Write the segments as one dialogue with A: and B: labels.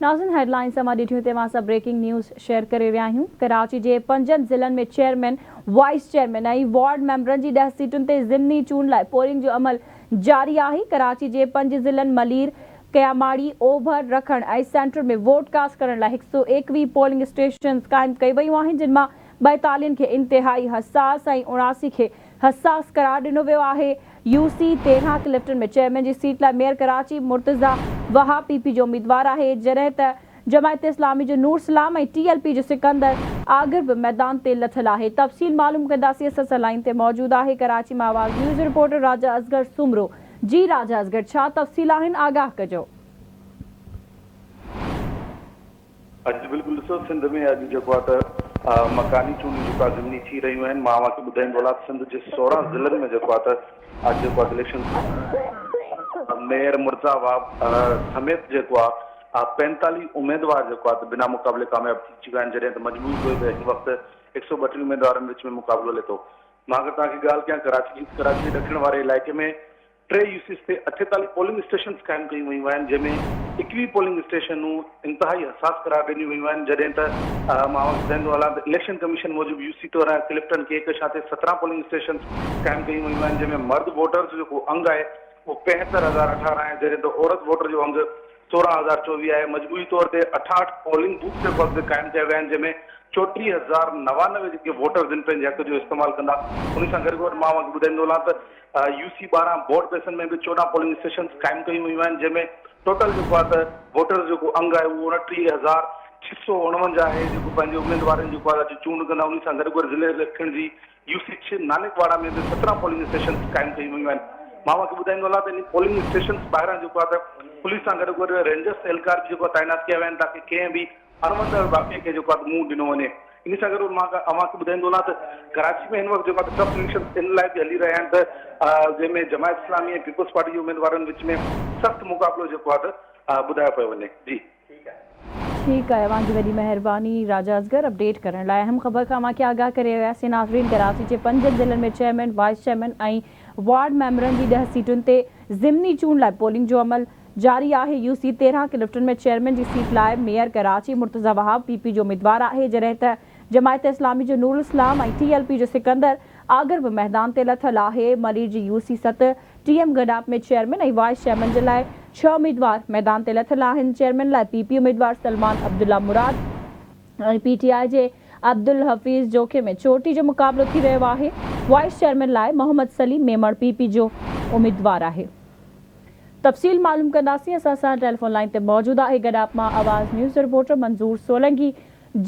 A: ناظرين head lines اوهان ڏٺيون تي اوهان سان بريڪنگ نيوز شيئر ڪري رهيا آهيون ڪراچي جي پنجن ضلعن ۾ چيئرمين، وائيس چيئرمين ۽ وارڊ ميمبرن جي ڏهه سيٽن تي ضمني چونڊ لاء پولنگ جو عمل جاري آهي ڪراچي جي پنج ضلعن ملير، ڪياماڙي، اوڀر، رکڻ ۽ سينٽرل ۾ ووٽ ڪاسٽ ڪرڻ لاء هڪ سئو ايڪويهه پولنگ اسٽيشنز قائم ڪئي ويون آهن جن مان ٻائيتاليهن کي انتهائي حساس ۽ 79 کي حساس قرار ڏنو ويو آهي. يو سي 13 ڪلفٽن ۾ چيئرمين جي سيٽ لاء mayor Karachi Murtaza Wahab P P جو اميدوار آهي جڏهن ته جماعت اسلامي جو نور سلام ۽ ٽي ايل پي جو سڪندر آگر به ميدان تي لٿل آهي. تفصيل معلوم ڪنداسين اسان سان لائين تي موجود آهي ڪراچي مان آواز نيوز جو رپورٽر راجا اصغر سومرو جي راجا اصغر ڇا تفصيل آهن آگاهه ڪجو.
B: اڄ بلڪل ڏسو سنڌ ۾ اڄ جيڪو آهي ته مڪاني چونڊون جيڪو آهي ضمني ٿي رهيون آهن مان اوهان کي ٻڌائيندو هلان ته سنڌ جي 16 ضلعن ۾ جيڪو آهي ته اڄ جيڪو آهي اليڪشن ميئر مرزا وهاب سميت جيڪو آهي 45 اميدوار جيڪو آهي ته بنا مقابلي ڪامياب ٿي چڪا آهن جڏهن ته مجموعي طور تي هن وقت 132 اميدوارن وچ ۾ مقابلو هلي ٿو مان اگر توهان کي ڳالهه ڪيان ڪراچي جي ته ڪراچي جي ڏکڻ واري علائقي ۾ ٽي يو سيز تي 48 پولنگ اسٽيشنز قائم ڪيون ويون آهن جنهن ۾ 21 پولنگ اسٽيشنون انتهائي حساس قرار ڏنيون ويون آهن جڏهن ته مان اوهان کي ٻڌائيندو هلان ته اليڪشن ڪميشن موجب يو سي توران ڪلفٽن ڪهڪشان تي 17 پولنگ اسٽيشنز قائم ڪيون ويون آهن جنهن ۾ مرد ووٽرز جو جيڪو انگ آهي اهو 75018 آهي جڏهن ته عورت ووٽر جو انگ 16024 آهي مجموعي طور تي 68 پولنگ بوٿ جيڪو اڳ قائم ڪيا ويا آهن جنهن ۾ 34099 جيڪي ووٽرز آهن پنهنجي حق جو استعمال ڪندا ان سان گڏوگڏ مان اوهان کي ٻڌائيندو هلان ته يو سي 12 بورڊ بيسن ۾ به 14 پولنگ اسٽيشنز قائم ڪيون ويون آهن جنهن ۾ ٽوٽل جيڪو آهي ته ووٽرز جو جيڪو انگ آهي اهو 29649 آهي جيڪو پنهنجي اميدوارن جيڪو آهي اڄ چونڊ ڪندا انهي سان گڏوگڏ ضلعي ڏکڻ جي يو سي 6 نانڪ واڙا ۾ به 17 پولنگ اسٽيشنز قائم ڪيون ويون آهن مان اوهان کي ٻڌائيندو هلان ته انهي پولنگ اسٽيشنز ٻاهران جيڪو آهي ته پوليس سان گڏوگڏ رينجرز اهلڪار به جيڪو آهي تعينات ڪيا ويا آهن تاڪه ڪنهن به اڻوندڙ واقعي کي جيڪو آهي ته منهن ڏنو وڃي. انهي سان گڏ مان اوهان کي ٻڌائيندو هلان ته ڪراچي ۾ هن وقت جيڪو آهي ته ٽف اليڪشن ان لاء به هلي رهيا آهن ته جنهن ۾ جماعت اسلامي ۽ پيپلز پارٽي جي اميدوارن وچ ۾ سخت مقابلو جيڪو آهي ته ٻڌايو پيو وڃي. جي.
A: ٺيڪ آهي اوهان جي وڏي مهرباني راجا اصغر اپڊيٽ ڪرڻ لاء اهم خبر کان اوهان کي آگاهه ڪري رهياسين ناظرين ڪراچي جي پنجن ضلعن ۾ چيئرمين وائيس چيئرمين ۽ وارڊ ميمبرن جي ڏهه سيٽن تي ضمني چونڊ لاء پولنگ جو عمل جاري آهي، يو سي 13 ڪلفٽن ۾ چيئرمين جي سيٽ لاء mayor Karachi Murtaza Wahab P P جو اميدوار آهي، جڏهن ته جماعت اسلامي جو نور الاسلام ۽ ٽي ايل پي جو سڪندر آگر به ميدان تي لٿل آهي، ملير جي يو سي ست T M Gadap ۾ chairman ۽ vice chairman جي لاء ڇهه اميدوار ميدان تي لٿل آهن، چيئرمين لاء پي پي اميدوار سلمان عبدالله مراد ۽ پي ٽي آء جي عبدالحفيظ جوکي ۾ چوٽي جو مقابلو ٿي رهيو آهي، وائيس چيئرمين لاء محمد سليم ميمڻ پي پي جو اميدوار آهي. تفصيل معلوم ڪنداسين اسان سان ٽيليفون لائين تي موجود آهي گڏاپ مان آواز نيوز جو رپورٽر منظور سولنگي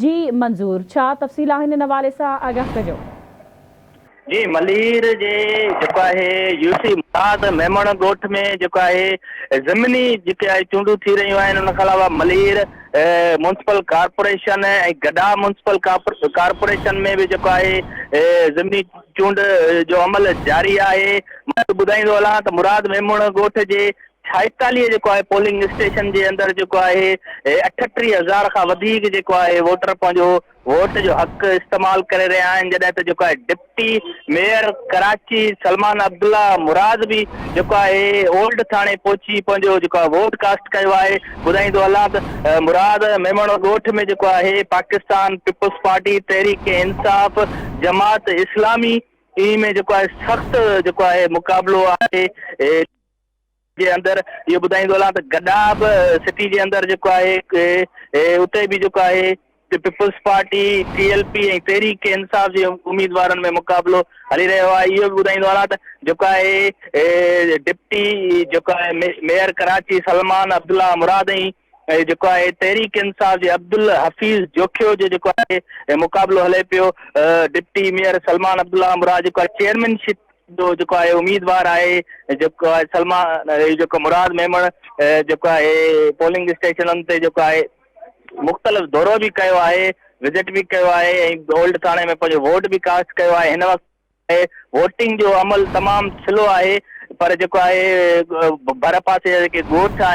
A: جي منظور ڇا تفصيل آهن ان حوالي سان آگاهه ڪجو.
C: جي ملير جي جيڪو آهي يو سي مراد ميمڻ ڳوٺ ۾ جيڪو آهي ضمني جيڪي آهي چونڊون ٿي رهيون آهن ان کان علاوه Malir municipal corporation ۽ Gadap municipal corporation ۾ به جيڪو آهي ضمني چونڊ جو عمل جاري آهي مان ٻڌائيندو هلان ته مراد ميمڻ ڳوٺ جي 46 جيڪو آهي پولنگ اسٽيشن جي اندر جيڪو آهي 38 هزار کان وڌيڪ جيڪو آهي ووٽر پنهنجو ووٽ جو حق استعمال ڪري رهيا آهن جڏهن ته جيڪو آهي ڊپٽي ميئر ڪراچي سلمان عبدالله مراد به جيڪو آهي اولڊ ٿاڻي پهچي پنهنجو جيڪو آهي ووٽ ڪاسٽ ڪيو آهي ٻڌائيندو هلان ته مراد ميمڻ ڳوٺ ۾ جيڪو آهي پاڪستان پيپلز پارٽي تحريڪ انصاف جماعت اسلامي ۾ جيڪو آهي سخت جيڪو آهي مقابلو آهي. جي اندر اهو ٻڌائيندو هلان ته گڏاب سٽي جي اندر جيڪو آهي اتي به جيڪو آهي peoples party, T L P ۽ Tehreek Insaf جي اميدوارن ۾ مقابلو هلي رهيو آهي اهو به ٻڌائيندو هلان ته جيڪو آهي ڊپٽي جيڪو آهي ميئر ڪراچي سلمان عبدالله مراد ۽ جيڪو آهي تحريڪ انصاف جي عبدالحفيظ جوکيو جو جيڪو آهي مقابلو هلي پيو ڊپٽي ميئر سلمان عبدالله مراد جيڪو آهي چيئرمين شپ جو جيڪو آهي اميدوار آهي جيڪو آهي سلمان جيڪو مراد ميمڻ جيڪو آهي پولنگ اسٽيشنن تي جيڪو آهي مختلف دورو به ڪيو آهي وزٽ به ڪيو آهي ۽ اولڊ ٿاڻي ۾ پنهنجو ووٽ به ڪاسٽ ڪيو آهي هن وقت ووٽنگ جو عمل تمام سلو آهي پر جيڪو آهي ڀر پاسي جا جيڪي ڳوٺ آهن.